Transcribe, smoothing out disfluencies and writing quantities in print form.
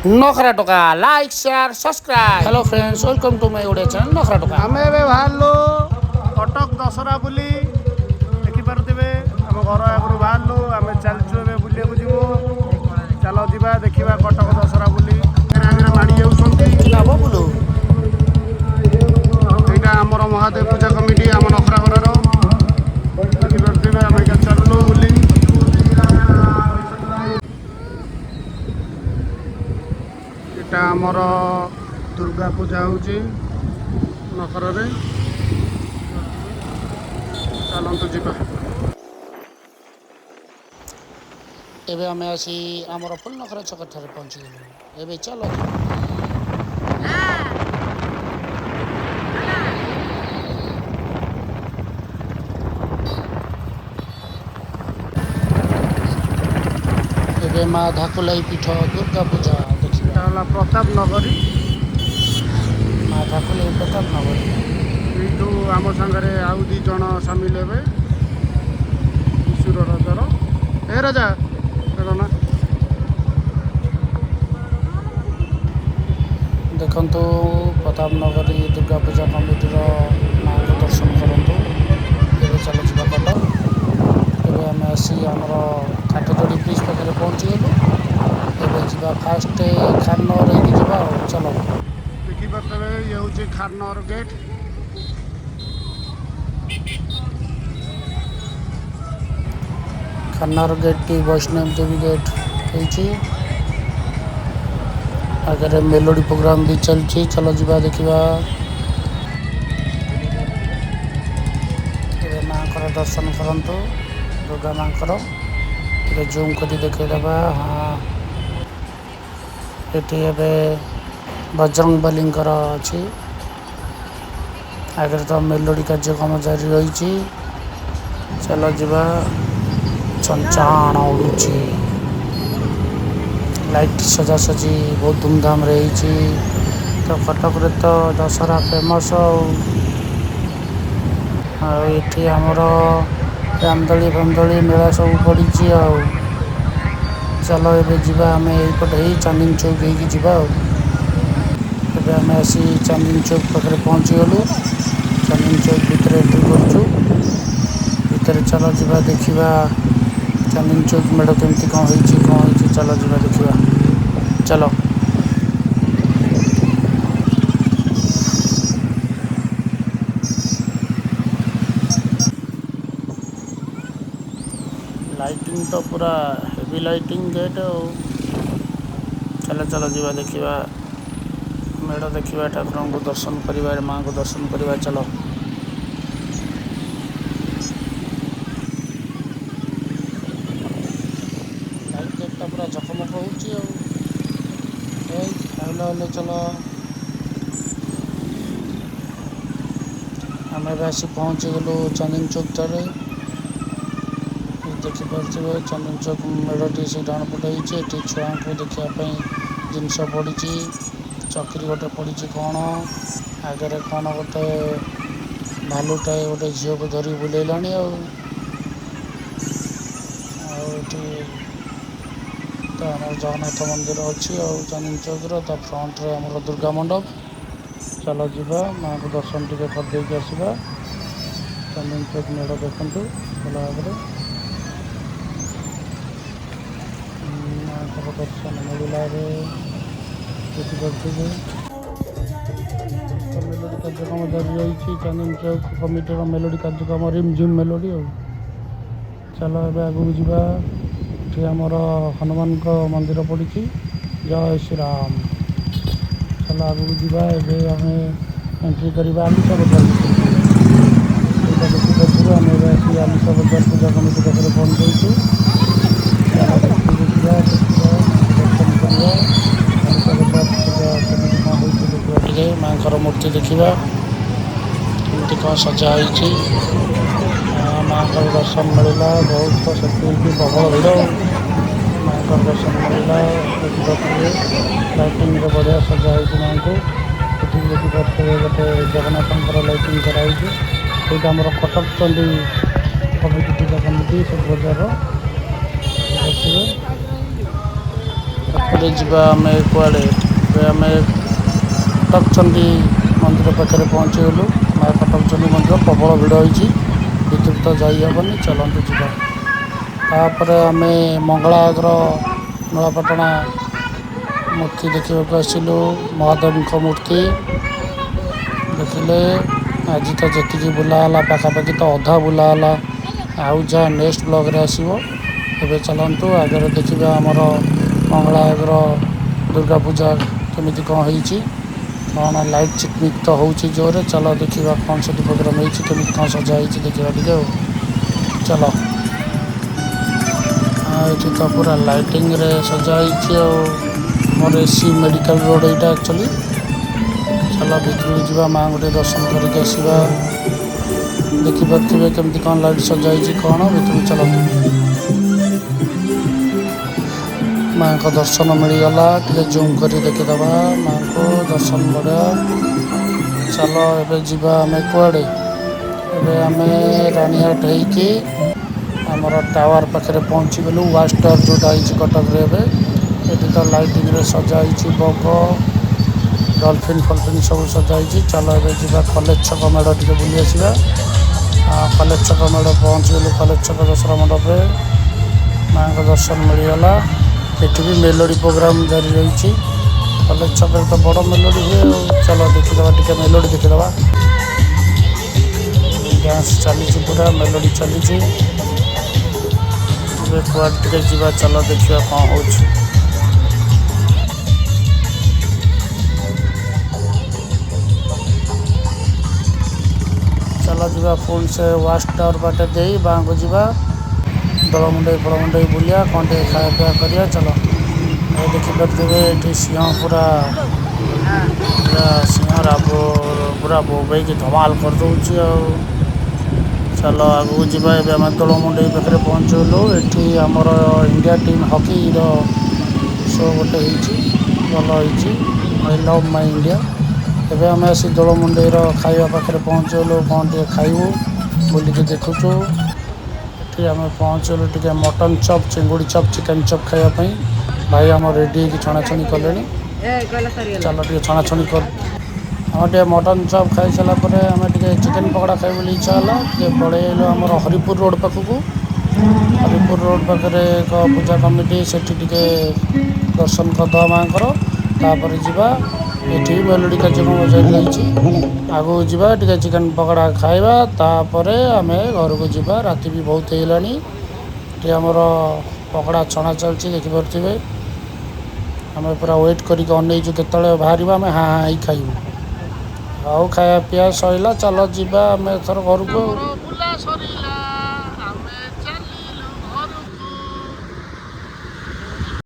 Nakhara Toka, like, share, subscribe. Hello friends, welcome to my Odia channel Nakhara Toka. ଆମେ ଏବେ ବାହାରିଲୁ କଟକ ଦଶହରା ବୁଲି। ଦେଖିପାରୁଥିବେ, ଆମ ଘର ଆଗରୁ ବାହାରିଲୁ। ଆମେ ଚାଲିଛୁ, ଏବେ ବୁଲିବାକୁ ଯିବୁ। ଚାଲ ଯିବା, ଦେଖିବା କଟକ ଦଶହରା ବୁଲି। ଆଗରେ ମାଡ଼ି ଯାଉଛନ୍ତି। ଲାଭ ବୁଲୁ। ଏଇଟା ଆମର ମହାଦେବ ପୂଜା କମିଟି, ଆମ ନଖରା ଘରର। ଦେଖିପାରୁଥିବେ, ଆମେ ଏଇଟା ଚାଲିଲୁ ବୁଲି। ଏଇଟା ଆମର ଦୁର୍ଗା ପୂଜା ହେଉଛି ନଖରାରେ। ଚାଲନ୍ତୁ ଯିବା। ଏବେ ଆମେ ଆସି ଆମର ଫୁଲନଖରା ଛକ ଠାରେ ପହଞ୍ଚିଗଲୁ। ଏବେ ଚାଲ ଯିବା। ଏବେ ମା ଧାକୁଲାଇ ପୀଠ ଦୁର୍ଗା ପୂଜା ଦେଖିବା। ଏଇଟା ହେଲା ପ୍ରତାପ ନଗରୀ। ମା ଧାକୁଲେଇ ପ୍ରତାପ ନଗରୀ। ଏଇଠୁ ଆମ ସାଙ୍ଗରେ ଆଉ 2 ଜଣ ସାମିଲ ହେବେ, କିଶୋର ରାଜାର। ଏ ରାଜା ନା। ଦେଖନ୍ତୁ, ପ୍ରତାପ ନଗରୀ ଦୁର୍ଗା ପୂଜା କମିଟିର ମାଆଙ୍କୁ ଦର୍ଶନ କରନ୍ତୁ। ଏବେ ଚାଲ ଯିବା କଟକ। ଏବେ ଆମେ ଆସି ଆମର କାଠଯୋଡ଼ି ବ୍ରିଜ୍ ପାଖରେ ପହଞ୍ଚିଗଲୁ। ଏବେ ଯିବା, ଫାଷ୍ଟ ଖାନନଗର ହେଇକି ଯିବା ଆଉ ଚାଲ। ଦେଖିପାରୁଥିବେ, ଇଏ ହେଉଛି ଖାରନଗର ଗେଟ୍। ଖାନନଗର ଗେଟ୍ଟି ବୈଷ୍ଣବ ଦେବୀ ଗେଟ୍ ହେଇଛି। ଆଗରେ ମେଲୋଡ଼ି ପ୍ରୋଗ୍ରାମ ବି ଚାଲିଛି। ଚାଲ ଯିବା, ଦେଖିବା। ଏବେ ମାଆଙ୍କର ଦର୍ଶନ କରନ୍ତୁ, ଦୁର୍ଗା ମାଆଙ୍କର। ଟିକେ ଜୁମ୍ କରି ଦେଖେଇଦେବା। ହଁ, ଏଠି ଏବେ ବଜରଙ୍ଗବଲୀଙ୍କର ଅଛି। ଆଗରେ ତ ମେଲୋଡ଼ି କାର୍ଯ୍ୟକ୍ରମ ଜାରି ରହିଛି। ଚାଲ ଯିବା। ଚଞ୍ଚାଣ ଉଡ଼ୁଛି, ଲାଇଟ୍ ସଜାସଜି ବହୁତ ଧୁମଧାମରେ ହେଇଛି। ତ କଟକରେ ତ ଦଶହରା ଫେମସ୍। ଆଉ ଏଠି ଆମର ରାମଦୋଳି ଫାମଦୋଳି ମେଳା ସବୁ ପଡ଼ିଛି। ଆଉ ଚାଲ, ଏବେ ଯିବା ଆମେ ଏଇପଟେ ହେଇ ଚାନ୍ଦିନୀ ଚୌକ ହେଇକି ଯିବା। ଆଉ ଏବେ ଆମେ ଆସି ଚାନ୍ଦିନୀ ଚୌକ ପାଖରେ ପହଞ୍ଚିଗଲୁ। ଚାନ୍ଦିନୀ ଚୌକ ଭିତରେ ଏଣ୍ଟ୍ରି କରୁଛୁ। ଭିତରେ ଚାଲ ଯିବା, ଦେଖିବା ଚାନ୍ଦିନୀ ଚୌକ ମେଢ଼ କେମିତି କ'ଣ ହେଇଛି, କ'ଣ ହେଇଛି। ଚାଲ ଯିବା, ଦେଖିବା, ଚାଲ। ଲାଇଟିଂ ତ ପୁରା ହେଭି ଲାଇଟିଂ ଗେଟ୍। ଆଉ ଚାଲ ଚାଲ ଯିବା, ଦେଖିବା ମେଢ଼, ଦେଖିବା ଠାକୁରଙ୍କୁ ଦର୍ଶନ କରିବା, ମାଆଙ୍କୁ ଦର୍ଶନ କରିବା। ଚାଲ। ଲାଇଟ୍ ଗେଟ୍ଟା ପୁରା ଝକମକ ହେଉଛି। ଆଉ ଏଇ ହେଲେ ହେଲେ ଚାଲ। ଆମେ ଏବେ ଆସି ପହଞ୍ଚିଗଲୁ ଚାନ୍ଦିନୀ ଚୌକ ଠାରେ। ଦେଖିପାରୁଥିବେ, ଚାନ୍ଦିନୀ ଚୌକ ମେଢ଼ଟି ସେ ଡାହାଣ ପଟେ ହେଇଛି। ଏଠି ଛୁଆଙ୍କୁ ଦେଖିବା ପାଇଁ ଜିନିଷ ପଡ଼ିଛି। ଚକିରି ଗୋଟେ ପଡ଼ିଛି କ'ଣ। ଆଗରେ କ'ଣ ଗୋଟେ ଭାଲୁଟାଏ ଗୋଟେ ଝିଅକୁ ଧରି ବୁଲେଇଲାଣି। ଆଉ ଏଠି ତ ଆମର ଜଗନ୍ନାଥ ମନ୍ଦିର ଅଛି ଆଉ ଚାନ୍ଦିନୀ ଚୌକର ତା ଫ୍ରଣ୍ଟରେ ଆମର ଦୁର୍ଗା ମଣ୍ଡପ। ଚାଲ ଯିବା, ମାଆଙ୍କୁ ଦର୍ଶନ ଟିକେ କରିଦେଇକି ଆସିବା। ଚାନ୍ଦିନୀ ଚୌକ ମେଢ଼ ଦେଖନ୍ତୁ ଭଲ ଭାବରେ। ମାଆଙ୍କର ଦର୍ଶନ ମିଳିଲା ଏବେ, ଦେଖିପାରୁଥିବେ। ତ ମେଲୋଡ଼ି କାର୍ଯ୍ୟକ୍ରମ ଜାରି ରହିଛି, ଚାନ୍ଦିନୀ ଚୌକ କମିଟିର ମେଲୋଡ଼ି କାର୍ଯ୍ୟକ୍ରମ, ରିମ୍ ଝିମ୍ ମେଲୋଡ଼ି। ଆଉ ଚାଲ, ଏବେ ଆଗକୁ ଯିବା। ଏଠି ଆମର ହନୁମାନଙ୍କ ମନ୍ଦିର ପଡ଼ିଛି। ଜୟ ଶ୍ରୀରାମ। ଚାଲ ଆଗକୁ ଯିବା। ଏବେ ଆମେ ଏଣ୍ଟ୍ରି କରିବା ଆଲିସା ବଜାର ଭିତରକୁ। ଏଇଟା ଦେଖିପାରୁଥିବେ, ଆମେ ଏବେ ଆସି ଆଲିସା ବଜାର ପୂଜା କମିଟି ପାଖରେ ପହଞ୍ଚିଯାଇଛୁ। ଚାଲ ଭିତରକୁ ଯିବା, ଦେଖିବା, ଦର୍ଶନ କରିବା। ଆଲିସା ବଜାର ପୂଜା କେମିତି କ'ଣ ହେଇଛି ଦେଖିବା ଟିକେ। ମାଆଙ୍କର ମୂର୍ତ୍ତି ଦେଖିବା କେମିତି କ'ଣ ସଜା ହେଇଛି। ମାଆଙ୍କର ଦର୍ଶନ ମିଳିଲା। ବହୁତ ସେତିକି ପ୍ରବଳ ଭିଡ଼। ମାଆଙ୍କର ଦର୍ଶନ ମିଳିଲା। ଦେଖିପାରୁଥିବେ, ଲାଇଟିଂରେ ବଢ଼ିଆ ସଜା ହେଇଛି ମାଆଙ୍କୁ। ଏଠି ଦେଖିପାରୁଥିବେ, ଗୋଟେ ଜଗନ୍ନାଥଙ୍କର ଲାଇଟିଂ କରାହେଇଛି। ଏଇଟା ଆମର କଟକ ଚଣ୍ଡୀ କମିଟି, ପୂଜା କମିଟି ସେ ବଜାରର। ଦେଖିପାରୁଥିବେ। ତାପରେ ଯିବା ଆମେ କୁଆଡ଼େ? ଏବେ ଆମେ କଟକଚଣ୍ଡୀ ମନ୍ଦିର ପାଖରେ ପହଞ୍ଚିଗଲୁ। ମା କଟକଚଣ୍ଡୀ ମନ୍ଦିର ପ୍ରବଳ ଭିଡ଼ ହେଇଛି, ଭିତରକୁ ତ ଯାଇ ହେବନି, ଚାଲନ୍ତୁ ଯିବା। ତାପରେ ଆମେ ମଙ୍ଗଳାଆଗର ନୂଆପାଟଣା ମୂର୍ତ୍ତି ଦେଖିବାକୁ ଆସିଲୁ। ମହାଦେବଙ୍କ ମୂର୍ତ୍ତି ଦେଖିଲେ। ଆଜି ତ ଯେତିକି ବୁଲା ହେଲା, ପାଖାପାଖି ତ ଅଧା ବୁଲା ହେଲା, ଆଉ ଯାହା ନେକ୍ସଟ ବ୍ଲଗ୍ରେ ଆସିବ। ଏବେ ଚାଲନ୍ତୁ ଆଗରେ ଦେଖିବା ଆମର ମଙ୍ଗଳାଆଗର ଦୁର୍ଗା ପୂଜା କେମିତି କ'ଣ ହେଇଛି, କ'ଣ ଲାଇଟ୍ ଚିକମିକ୍ ତ ହେଉଛି ଜୋରରେ। ଚାଲ ଦେଖିବା କ'ଣ ସେଠି ପ୍ରୋଗ୍ରାମ୍ ହେଇଛି, କେମିତି କ'ଣ ସଜା ହେଇଛି, ଦେଖିବା ଟିକେ ଆଉ ଚାଲ। ଏଠି ତ ପୁରା ଲାଇଟିଂରେ ସଜା ହେଇଛି। ଆଉ ଆମର ଏସି ମେଡ଼ିକାଲ ରୋଡ଼ ଏଇଟା ଆକ୍ଚୁଆଲି। ଚାଲ ଭିତରକୁ ଯିବା, ମାଆଙ୍କୁ ଟିକେ ଦର୍ଶନ କରିକି ଆସିବା। ଦେଖିପାରୁଥିବେ କେମିତି କ'ଣ ଲାଇଟ୍ ସଜା ହେଇଛି କ'ଣ। ଭିତରକୁ ଚାଲନ୍ତୁ। ମାଆଙ୍କ ଦର୍ଶନ ମିଳିଗଲା। ଟିକେ ଜୁମ୍ କରି ଦେଖିଦେବା ମାଆଙ୍କୁ ଦର୍ଶନ, ବଢ଼ିଆ। ଚାଲ ଏବେ ଯିବା ଆମେ କୁଆଡ଼େ? ଏବେ ଆମେ ରାଣୀହାଟ ହେଇକି ଆମର ଟାୱାର ପାଖରେ ପହଞ୍ଚିଗଲୁ। ୱାଚ୍ ଟାୱାର ଯେଉଁଟା ହେଇଛି କଟକରେ ଏବେ, ଏଠି ତ ଲାଇଟିଂରେ ସଜା ହେଇଛି, ବଗ, ଡଲଫିନ୍ ଫଲଫିନ୍ ସବୁ ସଜା ହେଇଛି। ଚାଲ ଏବେ ଯିବା କଲେଜ ଛକ ମେଢ଼ ଟିକେ ବୁଲି ଆସିବା। କଲେଜ ଛକ ମେଢ଼ ପହଞ୍ଚିଗଲୁ। କଲେଜ ଛକ ଦଶହରା ମଣ୍ଡପରେ ମାଆଙ୍କ ଦର୍ଶନ ମିଳିଗଲା। ଏଠି ବି ମେଲୋଡ଼ି ପ୍ରୋଗ୍ରାମ ଜାରି ରହିଛି। କଲେଜ ଛକରେ ତ ବଡ଼ ମେଲୋଡ଼ି ହୁଏ ଆଉ। ଚାଲ ଦେଖିଦେବା ଟିକେ, ମେଲୋଡ଼ି ଦେଖିଦେବା। ଡ୍ୟାନ୍ସ ଚାଲିଛି ପୁରା, ମେଲୋଡ଼ି ଚାଲିଛି। ଏବେ କୁଆଡ଼େ ଟିକେ ଯିବା, ଚାଲ ଦେଖିବା କ'ଣ ହେଉଛି। ଚାଲ ଯିବା ପୁଣି ସେ ୱାଚ୍ ଟାୱାର ବାଟେ ଦେଇ ବାଁକୁ ଯିବା, ଦୋଳମୁଣ୍ଡେଇ ଫୋଳମୁଣ୍ଡେଇ ବୁଲିବା, କ'ଣ ଟିକେ ଖାଇବା ପିଇବା କରିବା। ଚାଲ। ଏ ଦେଖିପାରୁଥିବେ ଏଠି ସିଂହ, ପୁରା ପୁରା ସିଂହ ରାବ ପୁରା ବୋବେଇକି ଧମାଲ କରିଦେଉଛି ଆଉ। ଚାଲ ଆଗକୁ ଯିବା। ଏବେ ଆମେ ଦୋଳମୁଣ୍ଡେଇ ପାଖରେ ପହଞ୍ଚିଗଲୁ। ଏଠି ଆମର ଇଣ୍ଡିଆ ଟିମ୍ ହକିର ଶୋ ଗୋଟେ ହେଇଛି, ଭଲ ହେଇଛି। I love my India. ଏବେ ଆମେ ଆସି ଦୋଳମୁଣ୍ଡେଇର ଖାଇବା ପାଖରେ ପହଞ୍ଚିଗଲୁ। କ'ଣ ଟିକେ ଖାଇବୁ ବୁଲିକି ଦେଖୁଛୁ। ଏଠି ଆମେ ପହଞ୍ଚିଗଲୁ ଟିକେ ମଟନ୍ ଚପ୍, ଚିଙ୍ଗୁଡ଼ି ଚପ୍, ଚିକେନ୍ ଚପ୍ ଖାଇବା ପାଇଁ। ଭାଇ ଆମର ରେଡ଼ି ହେଇକି ଛଣାଛଣି କଲେଣି। ଚାଲ ଟିକେ ଛଣାଛଣି କର। ଆମେ ଟିକେ ମଟନ୍ ଚପ୍ ଖାଇସାରିଲା ପରେ ଆମେ ଟିକେ ଚିକେନ୍ ପକୋଡ଼ା ଖାଇବୁ ବୋଲି ଇଚ୍ଛା ହେଲା। ଟିକେ ପଳେଇ ଆଇଲୁ ଆମର ହରିପୁର ରୋଡ଼ ପାଖକୁ। ହରିପୁର ରୋଡ଼ ପାଖରେ ଏକ ପୂଜା କମିଟି, ସେଠି ଟିକେ ଦର୍ଶନ କରିଦେବା ମାଆଙ୍କର, ତାପରେ ଯିବା। ଏଠି ବି ମେଲୋଡ଼ି କାର୍ଯ୍ୟକ୍ରମ ଜାରି ରହିଛି। ଆଗକୁ ଯିବା, ଟିକେ ଚିକେନ୍ ପକୋଡ଼ା ଖାଇବା, ତାପରେ ଆମେ ଘରକୁ ଯିବା। ରାତି ବି ବହୁତ ହେଇଗଲାଣି। ଏଠି ଆମର ପକୋଡ଼ା ଛଣା ଚାଲିଛି, ଦେଖିପାରୁଥିବେ। ଆମେ ପୁରା ୱେଟ୍ କରିକି ଅନେଇଛୁ କେତେବେଳେ ବାହାରିବ, ଆମେ ହାଁ ହାଁ ହେଇ ଖାଇବୁ। ଆଉ ଖାଇବା ପିଇବା ସରିଲା, ଚାଲ ଯିବା ଆମେ ଏଥର ଘରକୁ। ବୁଲା ସରିଲା।